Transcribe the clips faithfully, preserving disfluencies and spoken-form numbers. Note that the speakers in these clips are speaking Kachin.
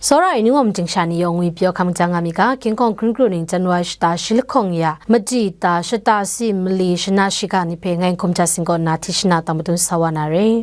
Tsawra ai ni wa mating sha ni yawng ngwi pyaw hkam jang nga mi ga, King Kong hkun kru ning January shata shi lahkawng ya, madi ta shata si mali shana shiga ni hpe ngai hkum ja sing kaw nna hti shana tang madun sa wa na re.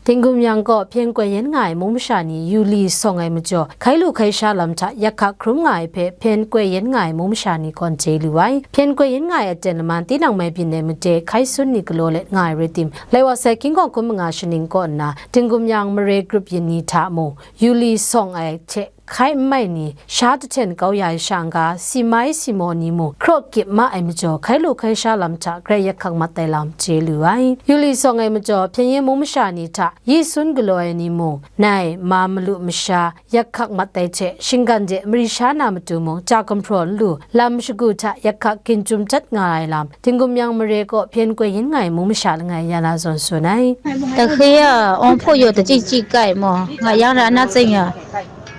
Tingkum yang kaw hpyen koi yen nga ai mung masha ni yu li sawng ai majaw, hkai lu hkai sha lam hta yak hkak hkrum nga ai hpe hpyen koi yen nga ai mung masha ni gawn chye lu ai. Hpyen koi yen nga ai aten laman tinang mai byin ai made hkai sun ni galaw let nga ai rai tim, lai wa sai King Kong hkun manga shaning kaw nna, Tingkum yang mare grup yin ni hta mung, yu li sawng ai hte hkai n mai ni, sha jahten kau ya ai sha n-ga, si mai si maw ni mung, hkraw kip ma ai majaw, hkai lu hkai sha lam hta grai yak hkak mat ai lam chye lu ai. Yu li sawng ai majaw, hpyen yen mung masha ni hta yi sun galaw ai ni mung, nai ma malu masha yak hkak mat ai hte, shinggan de mari sha na matu mung, ja gumhpraw n lu, lam shagu hta yak hkak ginjum jat nga ai lam, Tingkum yang mare kaw hpyen koi yin nga ai mung masha langai ya na zawn tsun ai. တခေးက အွန်ဖို့ယိုတကြည့်ကြည့်ကြိုက်မော် ငါရောင်းတာ အနတ်စိန်က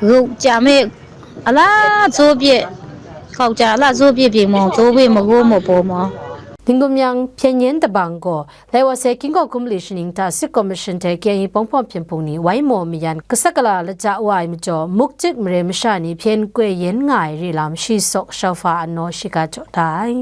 ဂုတ်ကြမ့ၢ် အလားကျိုးပြစ် ကောက်ကြအလားကျိုးပြစ်ပြီမော် ကျိုးဝေးမကိုးမော်ပေါ်မော် Tingkum yang hpyen yen tabang gaw, lai wa sai King Kong hkun mali shaning hta sit commission hte K I A pawng hpawng hpyen hpung ni wai maw mayan, gasat gala lata wa ai majaw, muk tik mare masha ni hpyen koi yen nga ai re lam shi sawk shau fa annaw shiga jaw da ai.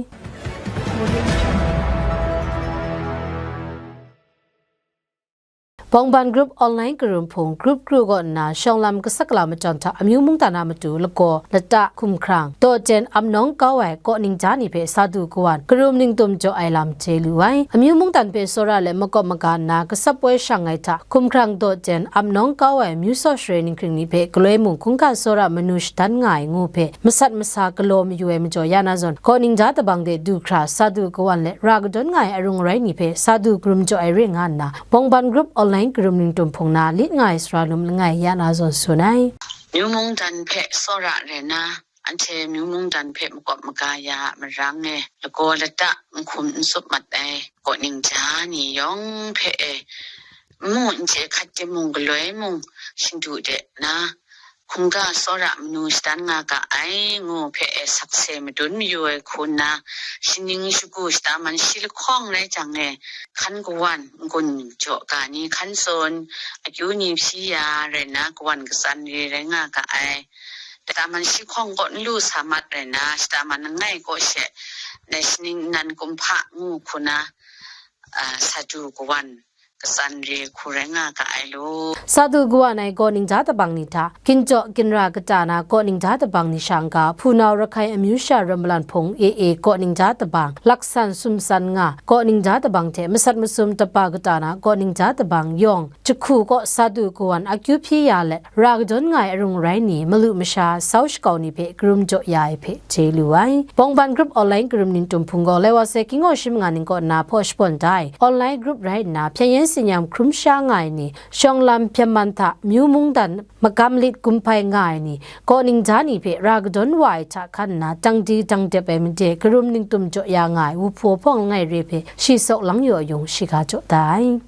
Bawngban Group online karum hpung group kru kaw nna shawng lam gasat gala machyawn hta amyu mungdan a matu lagaw lata hkumhkrang dawten ap nawng kau ai kaw ningja ni hpe sa du kawan karum ningtum jaw ai lam chye lu ai. Amyu mungdan hpe tsawra let makawp maga nna gasat poi shang ai hta hkumhkrang dawten ap nawng kau ai amyu saw sharei ninghkring ni hpe galoi mung hkungga tsawra manu shadan nga ai ngu hpe masat masa galaw mayu ai majaw ya na zawn, kaw ningja tabang de du hkra sa du kawan let ra kadawn nga ai arung arai ni hpe sa du karum jaw ai re nga nna, Bawngban Group online karum ningtum hpung na lit nga ai sara lum langai ya na zawn tsun ai. Myu mungdan hpe tsawra rai na, anhte myu mungdan hpe makawp maga ya a marang e, lagaw lata n hkum n tsup mat ai kaw ningja ni yawng hpe e, n mu n chye hkat timung galoi mung shingdu de na, hkungga tsawra manu shadan nga ga ai ngu hpe e sakse madun mayu ai hku nna, shaning shagu shata man shi lahkawng rai jang e, hkan kawan n-gun jaw ga ni hkan tsun, akyu ni hpyi ya rai nna, kawan katsan re rai nga ga ai. Shata man shi hkawng kaw n lu sa mat rai nna, shata man langai kaw she, dai shaning nnan kumhpa ngu hku na, a, sa du kawan katsan re hku rai nga ga ai law. Sa du kawan ai kaw ningja tabang ni hta, ginjaw ginra kata na kaw ningja tabang ni sha n-ga, hpunau Rakhai amyu sha ram malan hpung A A kaw ningja tabang, laksan sumsan nga kaw ningja tabang hte masat masum tapa kata na kaw ningja tabang yawng, jahku kaw sa du kawan akyu hpyi ya let, ra kadawn nga ai arung arai ni, malu masha, sau shakau ni hpe karum jaw ya ai hpe chye lu ai. Bawngban Group online karum ningtum hpung gaw, lai wa sai King Kong shi manga ning kaw nna hpaw shabawn da ai online group rai nna, hpyen yen tsin-yam hkrum sha nga ai ni, shawng lam hpyen man hta myu mungdan magam lit gumhpai nga ai ni, kaw ningja ni hpe ra kadawn wa ai hta hkan nna, dang di dang dep ai made karum ningtum jaw ya nga ai wuhpu ahpawng langai re hpe shi sawk lang yaw yung shiga jaw da ai.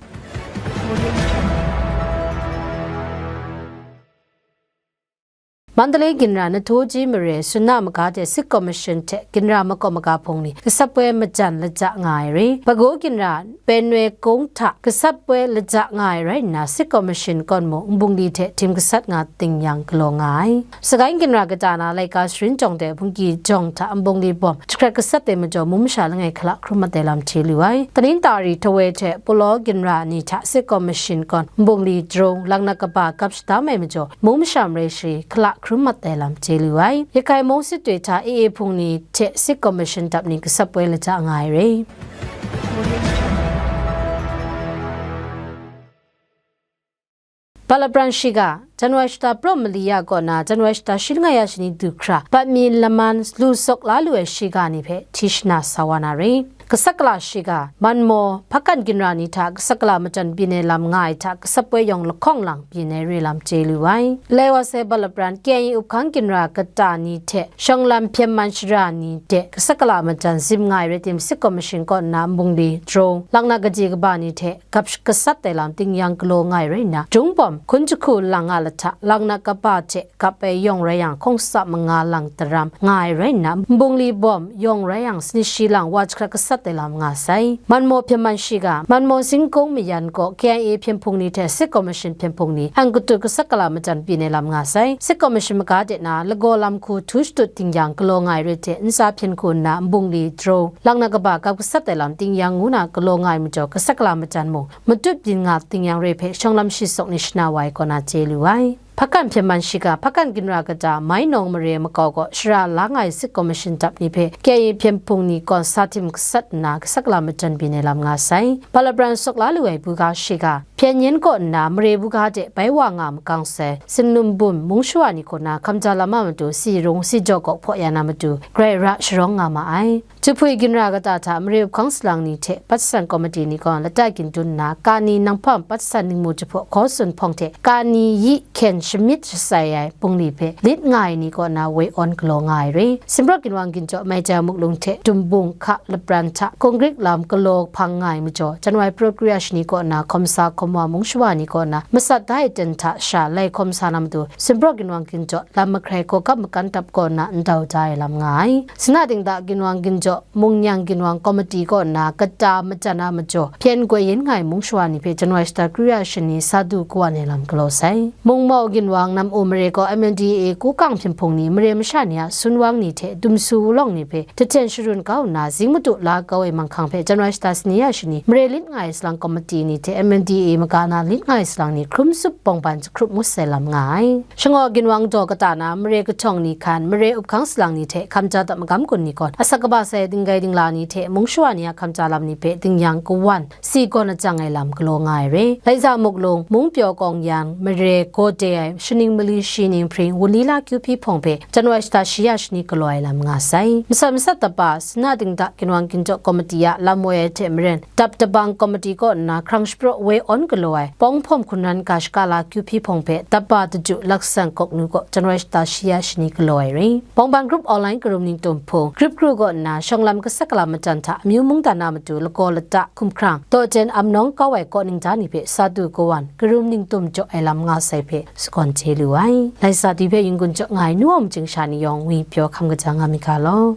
Mandalay ginra Nahtaw Ji mare Sunna maga de sit commission hte ginra makawp maga hpung ni gasat poi majan laja nga ai re. Bagaw ginra Penwe kung hta gasat poi laja nga ai rai nna, sit commission kawn mung nbungli hte htim gasat nga ting yang galaw nga ai. Sagai ginra kata na laika sharin jawng de Bungki jawng hta nbungli bawm jahkrat gasat ai majaw, mung masha langai hkala hkrum mat ai lam hti lu ai. Taning tari Htawoi hte Pulaw ginra ni hta sit commission kawn nbungli drone, laknak kaba gap shadam ai majaw, mung masha marai shari hkala hkrum mat ai lam chye lu ai. Yakai mung sit twe hta A A hpung ni hte sit commission dap ni gasat poi laja nga ai re. Balapran shiga, January shata praw mali ya kaw na, January shata shi langai ya shani du hkra, bat mi laman lu sawk la lu ai shiga ni hpe hti shana sa wa na re. Gasat gala shiga, Manmaw, Hpakan ginra ni hta gasat gala majan byin ai lam nga ai hta gasat poi yawng lahkawng lang byin ai re lam chye lu ai. Lai wa sai Balapran K I A up hkang ginra kata ni hte shawng lam hpyen man shara ni de gasat gala majan zim nga ai rai tim, sit commission kaw nna nbungli, drone, laknak kaji kaba ni hte gap sh-, gasat ai lam ting yang galaw nga ai rai nna, Jung bawm, hkun jahku lang a lahta, laknak kaba hte gap ai yawng rai yang, hkawng shata manga lang daram nga ai rai nna, nbungli bawm yawng rai yang, sanit shi lang wa jahkrat gasat ai lam nga sai. Manmaw hpyen man shiga, Manmaw Singkung Mayan gaw K I A hpyen hpung ni hte State Commission hpyen hpung ni ang katut kasak kala matan byin ai lam nga sai. State Commission maga de na lagaw lam hku htu shatut ting yang galaw nga ai re hte, ntsa hpyen hku nna nbungli, drone, lang na kaba gap gasat ai lam ting yang ngu na galaw nga ai majaw, kasak kala matan mung matut byin nga ting yang re hpe shawng lam shi sawk ni shana wa ai kaw na chye lu ai. Hpakan hpyen man shiga, Hpakan ginra kata Mai Nawng mare makau gaw shara la nga ai State Commission dap ni hpe K I A hpyen hpung ni gaw sa htim gasat nna, kasak kala matan byin ai lam nga sai. Ba lapran sawk la lu ai buga shiga, Hpyen Yen kaw nna mare buga de bai wa nga makang sai, Singnum Bum mung shawa ni kaw na hkamja lam a matu si rung si jaw gawk hpaw ya na matu, grai ra sharawng nga ma ai. Jahpui ginra kata hta mare up hkang salang ni hte patsan komiti ni gaw lata gin dun nna, Kani Nanghpam patsan ningmu jahpaw hkaw tsun hpawng hte Kani yi hkyen shamyit shasai ai bungli hpe lit nga ai ni kaw na woi awn galaw nga ai re. Sinprawt ginwang ginjaw Maija Muklung hte Dumbung hka lapran hta Hkungrik lam galaw hpang nga ai majaw, January hpra kru ya shani kaw na hkawm sa hkawm wa mung shawa ni kaw na masat da ai ten hta sha lai hkawm sa na matu, Sinprawt ginwang ginjaw lam mahkrai gaw gap makan dap kaw na ndau da ai lam nga ai. Sina dingda ginwang ginjaw Mungnyang ginwang komiti kaw na kata matan a majaw, hpyen goi yin nga ai mung shawa ni hpe January shata kru ya shani sa du kawan ai lam galaw sai. Mungmau ginwang nam u mare gaw M N D A Kukang hpyen hpung ni mare masha ni a sunwang ni hte dumsu wulawng ni hpe jahten sharun kau nna, zing madu la kau ai manghkang hpe January shata sani ya shani mare lit nga ai salang komiti ni hte M N D A maga na lit nga ai salang ni hkrum tsup bawng ban jahkrup ngut sai lam nga ai. Shangaw ginwang daw kata na mare kahtawng ni hkan, mare up hkang salang ni hte hkamja dap magam gun ni gawn, asak kaba sai dinggai dingla ni hte mung shawa ni a hkamja lam ni hpe dingyang kawan, si gawn ajang ai lam galaw nga ai re. Laiza Muklung, Mungpyaw Kawng Yan, mare gaw de ai, shaning mali shi ning hpring, wunli la kyu hpyi hpawng hpe January shata shi ya shani galaw ai lam nga sai. Masat masat dapa, sina dingda ginwang ginjaw komiti a lam woi ai hte maren, dap dabang komiti kaw nna hkrang shapraw woi awn galaw ai, pawng hpawm hkun ran ga shaka la kyu hpyi hpawng hpe dapa daju laksan gawk nu kaw January shata shi ya shani galaw ai re. Bawngban Group Online Karum Ningtum Hpung, Group Kru kaw nna shawng lam kasak kala matan hta amyu mungdan a matu lagaw lata hkumhkrang, dawten amnawng kau ai kaw ningda ni hpe sa du kawan, karum ningtum jaw ai lam nga sai hpe sagawn hte lu ai. Laisa dwi hpe yin-gun jaw nga ai nu a maching sha ni yawng ngwi pyaw hkam kaja nga myit ga law.